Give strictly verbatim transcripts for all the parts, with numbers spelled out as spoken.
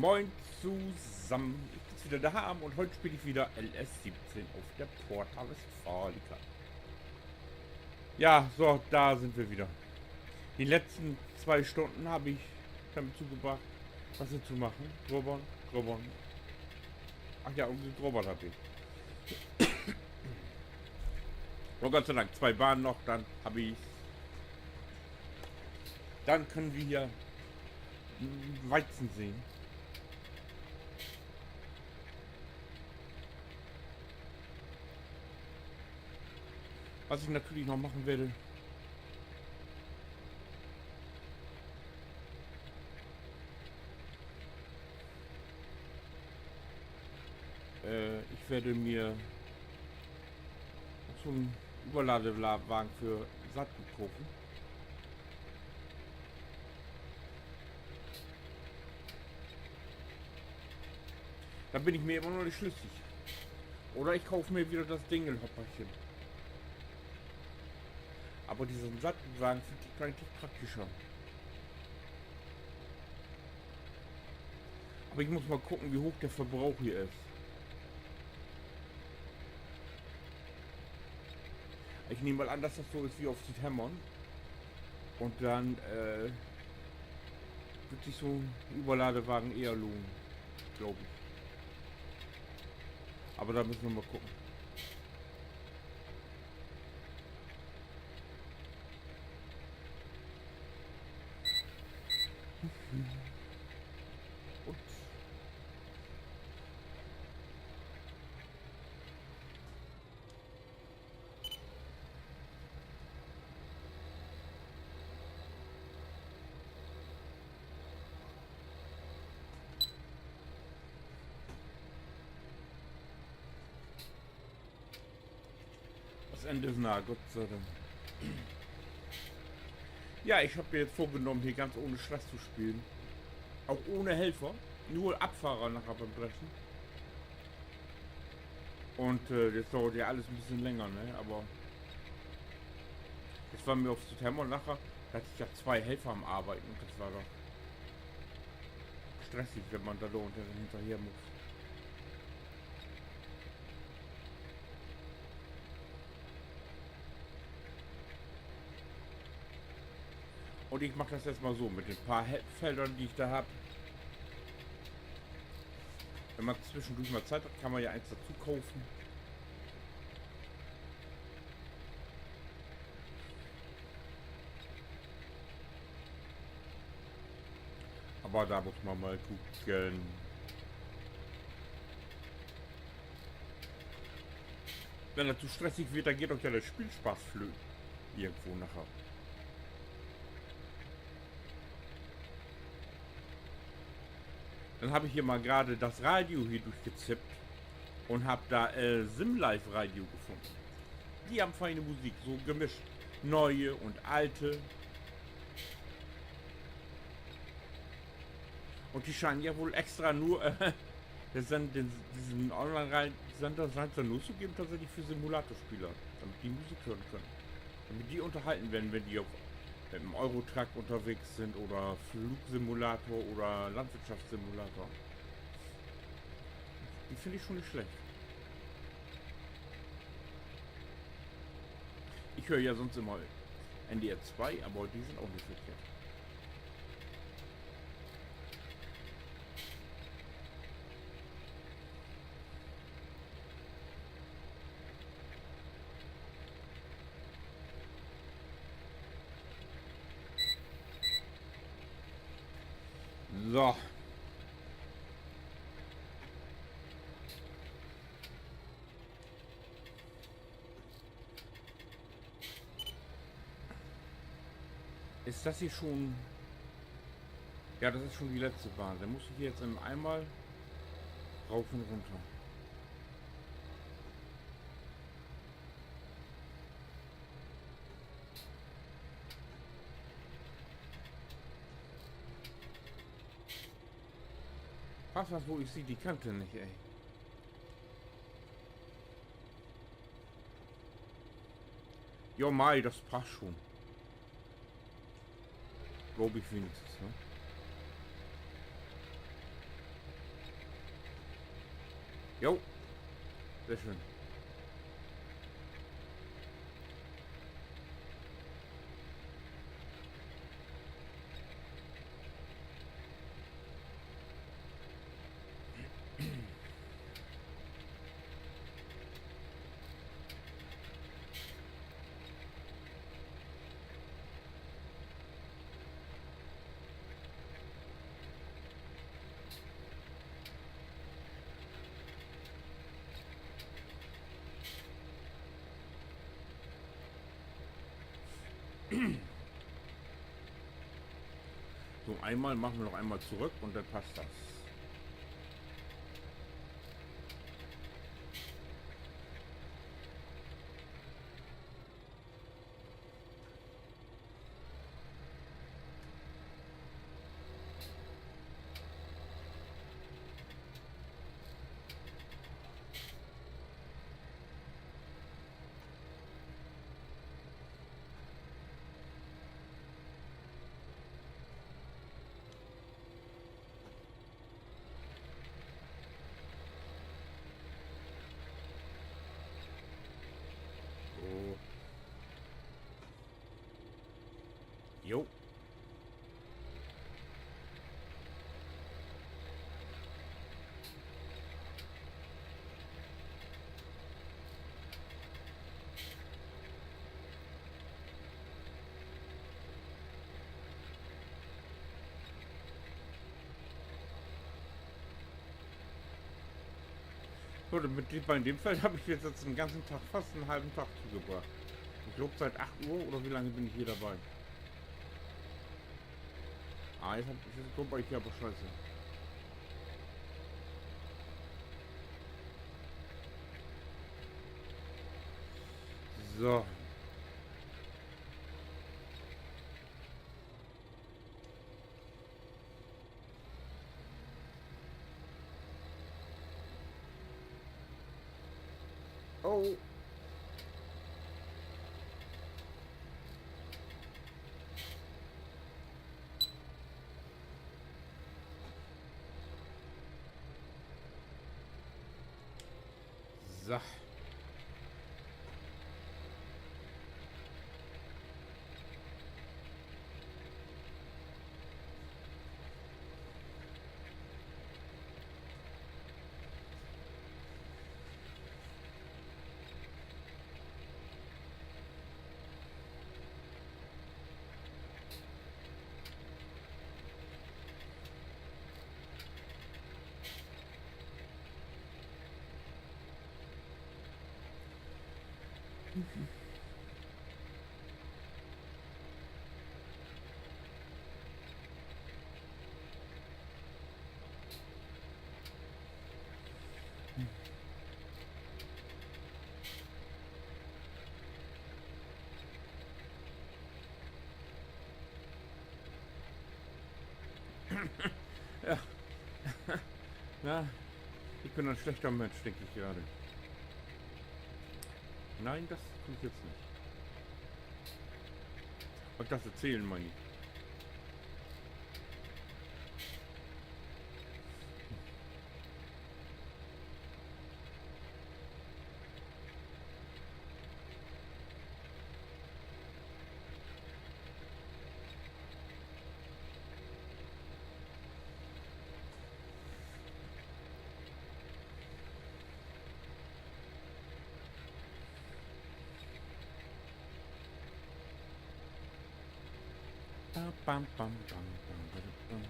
Moin zusammen, ich bin's wieder, der Harm, und heute spiele ich wieder L S siebzehn auf der Porta Westfalica. Ja, so, da sind wir wieder. Die letzten zwei Stunden habe ich damit zugebracht, was hier zu machen. Grubbern, grubbern. Ach ja, und gegrubbert habe ich. Oh Gott sei Dank, zwei Bahnen noch, dann habe ich's. Dann können wir hier Weizen sehen. Was ich natürlich noch machen werde, äh, ich werde mir so einen Überladewagen für Saatgut kaufen. Da bin ich mir immer noch nicht schlüssig. Oder ich kaufe mir wieder das Dingelhopperchen. Aber diesen Saatgutwagen finde ich eigentlich praktischer. Aber ich muss mal gucken, wie hoch der Verbrauch hier ist. Ich nehme mal an, dass das so ist wie auf Südhemmern. Und dann, äh, wird sich so ein Überladewagen eher lohnen, glaube ich. Aber da müssen wir mal gucken. Ups. Das Ende ist nah, Gott sei Dank. Ja, ich habe mir jetzt vorgenommen, hier ganz ohne Stress zu spielen. Auch ohne Helfer. Nur Abfahrer nachher beim Dreschen. Und, äh, jetzt dauert ja alles ein bisschen länger, ne? Aber jetzt waren wir auf Südhemmern nachher, da hatte ich ja zwei Helfer am Arbeiten und das war doch stressig, wenn man da unten hinterher muss. Und ich mache das jetzt mal so mit den paar He-, Feldern, die ich da habe. Wenn man zwischendurch mal Zeit hat, kann man ja eins dazu kaufen. Aber da muss man mal gucken. Wenn das zu stressig wird, dann geht doch ja der Spielspaß flöten. Irgendwo nachher. Dann habe ich hier mal gerade das Radio hier durchgezippt und habe da, äh, Simlife Radio gefunden. Die haben feine Musik, so gemischt, neue und alte. Und die scheinen ja wohl extra nur, äh, den Sen-, den, diesen Online-Sender scheint's ja nur zu geben, tatsächlich für Simulatorspieler, damit die Musik hören können. Damit die unterhalten werden, wenn die auf, mit dem Eurotruck unterwegs sind oder Flugsimulator oder Landwirtschaftssimulator. Die finde ich schon nicht schlecht. Ich höre ja sonst immer N D R zwei, aber die sind auch nicht verkehrt. So. Ist das hier schon? Ja, das ist schon die letzte Bahn. Dann muss ich hier jetzt einmal rauf und runter. Passt das, wo ich sie, die Kante nicht, ey. Ja, Mai, das passt schon. Glaube ich wenigstens, ne? Jo. Sehr schön. So, einmal machen wir noch einmal zurück und dann passt das. So. Jo. Gut, mit, bei dem Feld hab ich jetzt, jetzt den ganzen Tag, fast einen halben Tag zugebracht. Ich glaub, seit acht Uhr oder wie lange bin ich hier dabei? Ah, jetzt hab ich, jetzt glaub ich, hier aber scheiße. So. Oh. So. Ja. Na, ich bin ein schlechter Mensch, denke ich gerade. Nein, das tue ich jetzt nicht. Ach, das Erzählen meine ich. Bam, bam, bam, bam, bam, bam,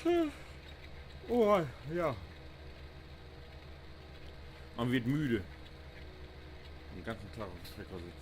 bam. Hm. Oh, ja. Man wird müde. Den ganzen Tag auf dem Trecker sitzt.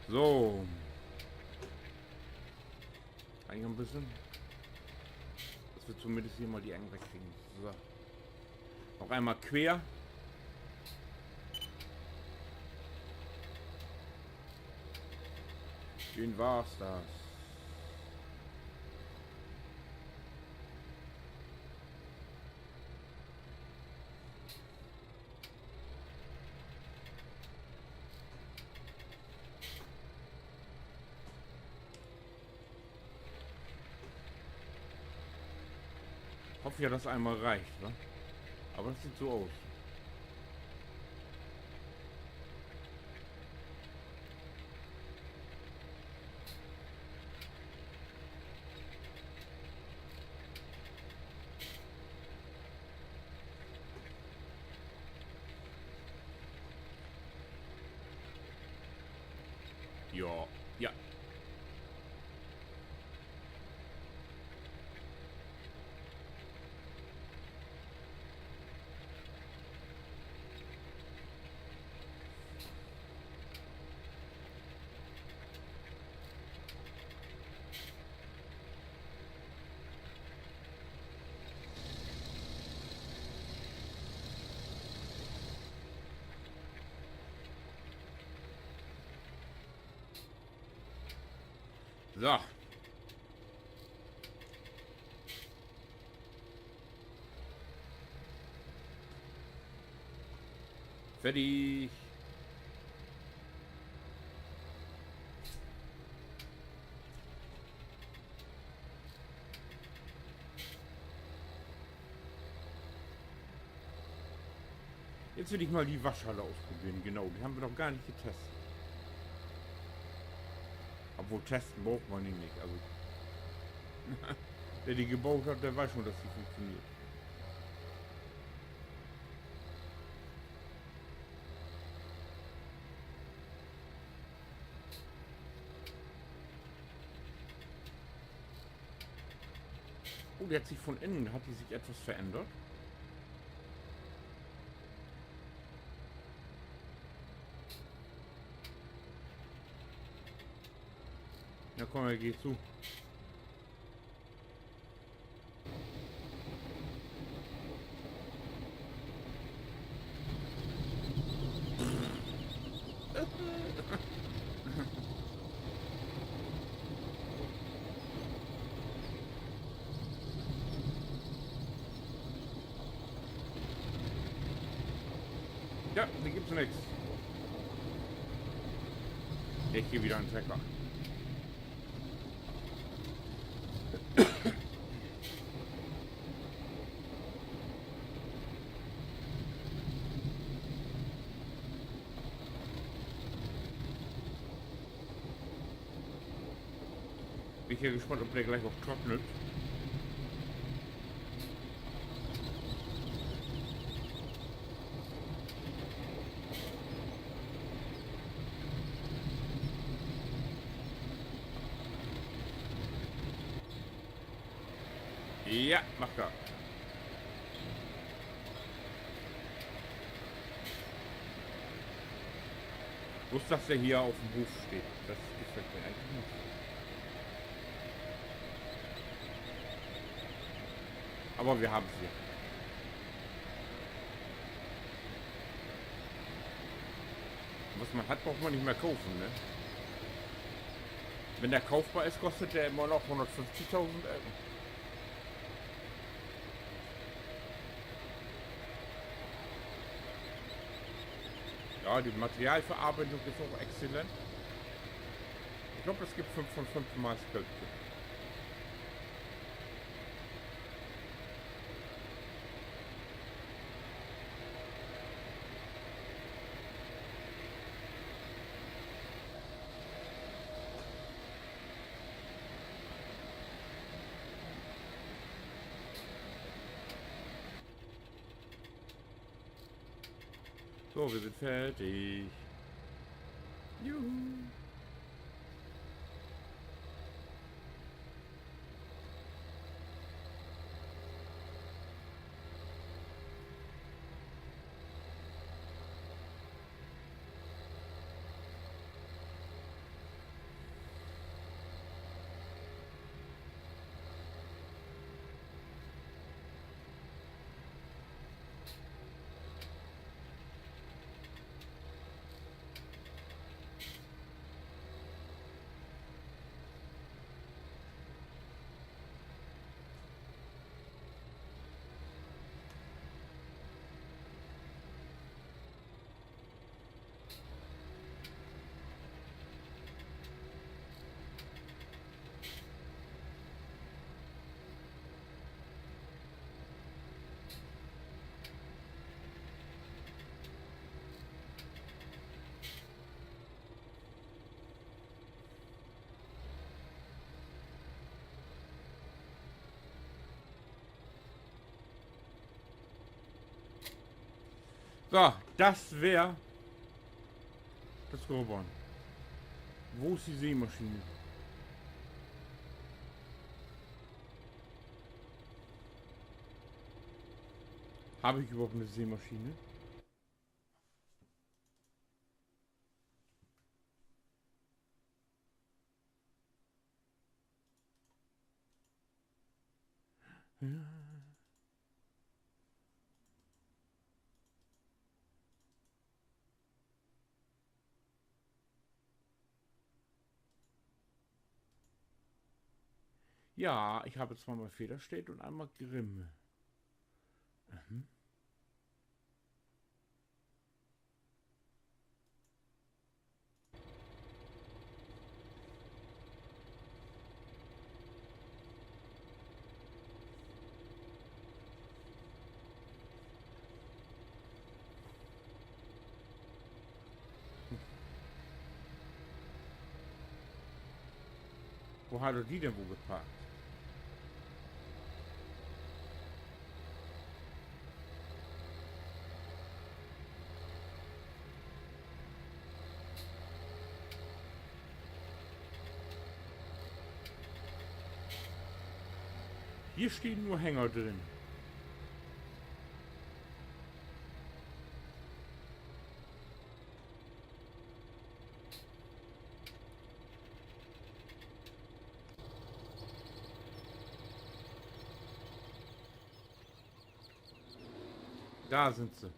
So. Eigentlich ein bisschen. Dass wir zumindest hier mal die Ecken wegkriegen. So. Noch einmal quer. Den war's das. Hoff ja, dat eenmal reckt, wa? Aver dat süht so ut. Ja, ja. So. Fertig. Jetzt will ik mal de Waschhalle utproberen. Genau, de hebbt wi noch gor nich getest. Obwohl, testen bruukt man de nich. Also, wer de boot hett, de weet schon, dat de funktioneert. Oh, de hett sik von innen, hett de sik etwas verännert. Na kumm, geh to. Ja, dor gifft nix. Ik geh wedder an Trecker. Bün ik ja gespannt, of de gliek noch trocknet. Ja, mag dat. Blots, dat de hier op den Hoff steiht, dat gefallt mi egentlich nich. Aver wi hebbt se. Wat man hett, bruukt man nich mehr kopen, ne? Wenn de koopbar is, kost de immer noch hunnertfünftigtausend Euro. Ja, de Materialverarbeitung is ok exzellent. Ik glööv, dat gifft fünf von fünf Maßkrüppchen. So, wi sünd fertig. Juhu. So, dat weer dat Grubbern. Wo is de Seemaschine? Hab ik överhaupt 'ne Seemaschine? Ja. Ja, ich habe zwar mal Federstedt und einmal Grimme. Mhm. Wo harr de denn woll geparkt? Hier stahn nur Hänger drin. Dor sünd se.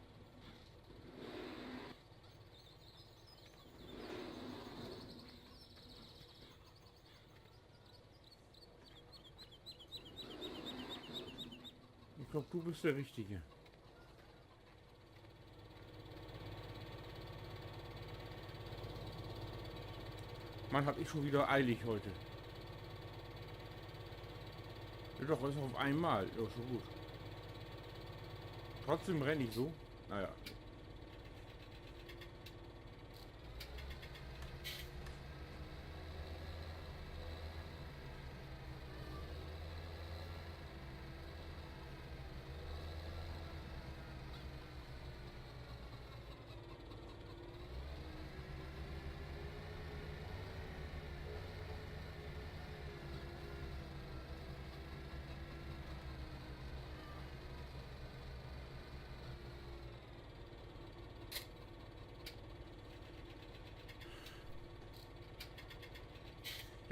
Ik glööv, du büst de Richtige. Mann, heff ik schon wedder eilig hüüt. Ja, doch, is op eenmal. Ja, is so goot. Trotzdem renn ik so. Na ja.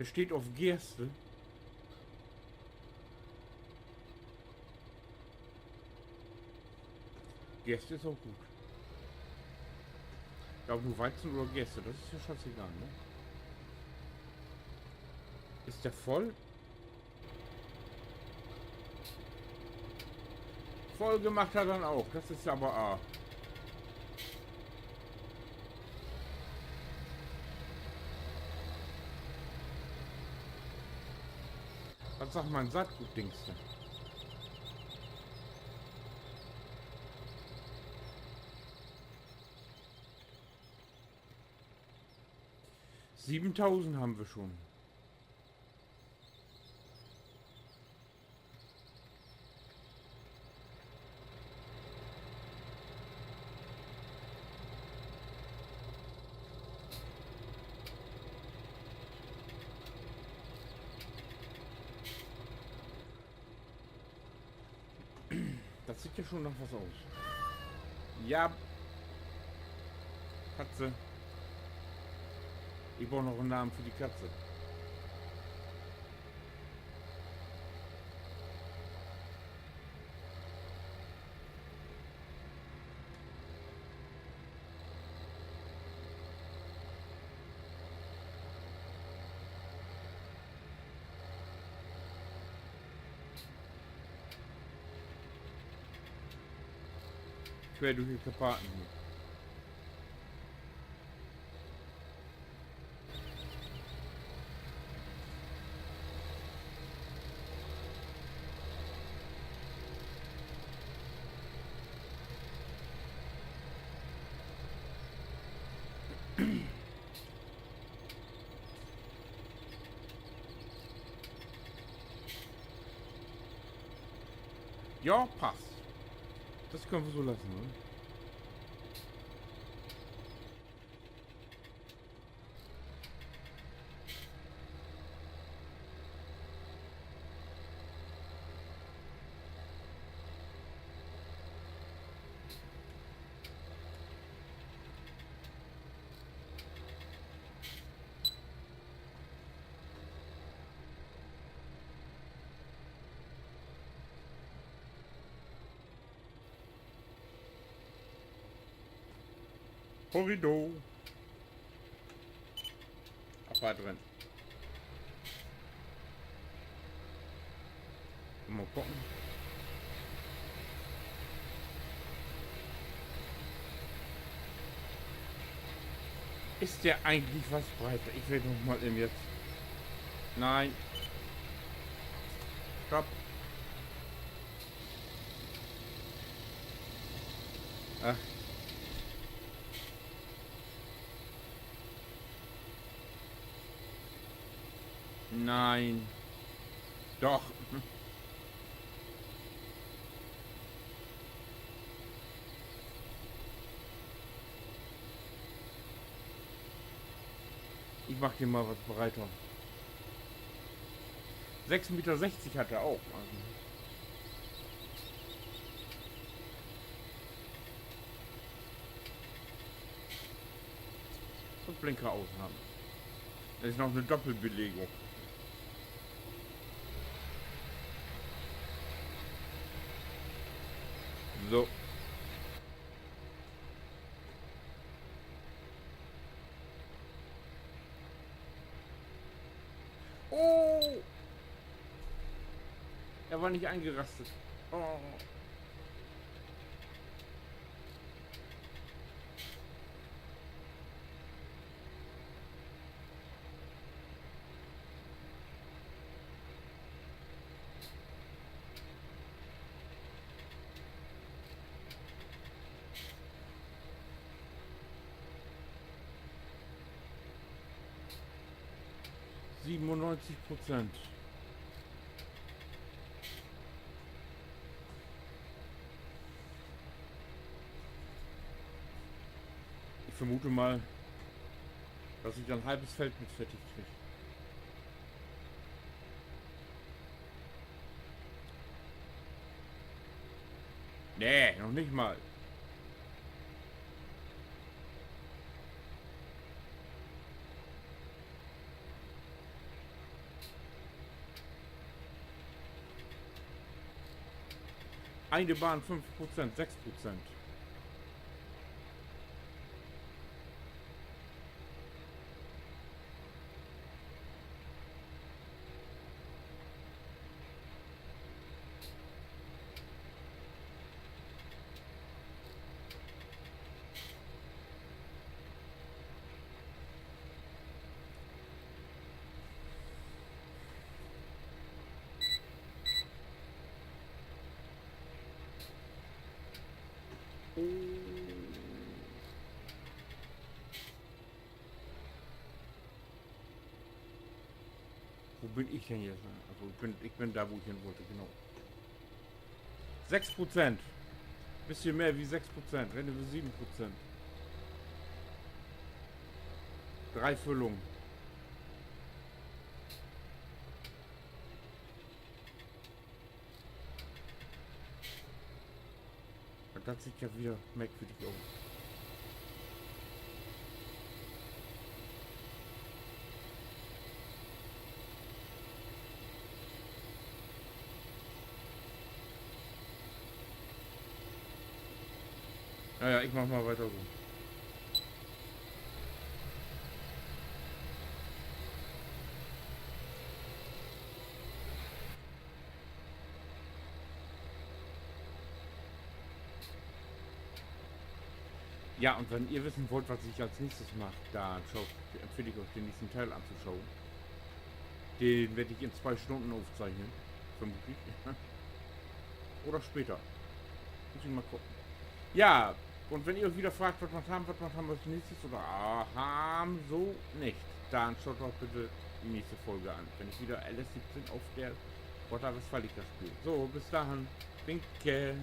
De steiht op Gerste. Gerste is ok goot. Ja, nu Weizen oder Gerste, dat is ja scheißegal, ne? Is de vull? Vull maakt he denn ok. Dat is aver, ah. Wat seggt mien Saatgutdings denn? Siebentausend hebbt wi schon. Dat süht ja schon na wat ut. Ja. Katze. Ik bruuk noch en Naam för de Katze. Quer dör de Karpaten hier. Ja, passt. Dat köönt wi so laten, ne? Korridor. Apparat drin. Mal gucken. Is der eigentlich was breiter? Ich will noch mal eben jetzt. Nein. Stopp. Ach. Nein. Doch. Ich mach den mal wat breiter. Sechs Meter sechzig hat er auch. Also. Und Blinker aushaben. Das ist noch eine Doppelbelegung. So. Oh! Er war nicht eingerastet. Oh. Siebenundneunzig Prozent. Ich vermute mal, dass ich ein halbes Feld mit fertig krieg. Nee, noch nicht mal. Eine Bahn fünf Prozent, sechs Prozent. Wo bin ich denn jetzt? Also ich bin, ich bin da, wo ich hin wollte, genau. Sechs Prozent. Bisschen mehr wie sechs Prozent. Reden wir sieben Prozent. Drei Füllungen. Dat süht ja wieder merkwürdig ut. Na ja, ich mach mal weiter so. Ja, und wenn ihr wissen wollt, was ich als nächstes mache, dann schaut, empfehle ich euch, den nächsten Teil anzuschauen. Den werde ich in zwei Stunden aufzeichnen, vermutlich. Oder später. Muss ich mal gucken. Ja, und wenn ihr euch wieder fragt, was wir haben, was wir haben als nächstes oder ah, haben, so nicht, dann schaut doch bitte die nächste Folge an, wenn ich wieder L S siebzehn auf der Porta Westfalica spiele. So, bis dahin. Winke.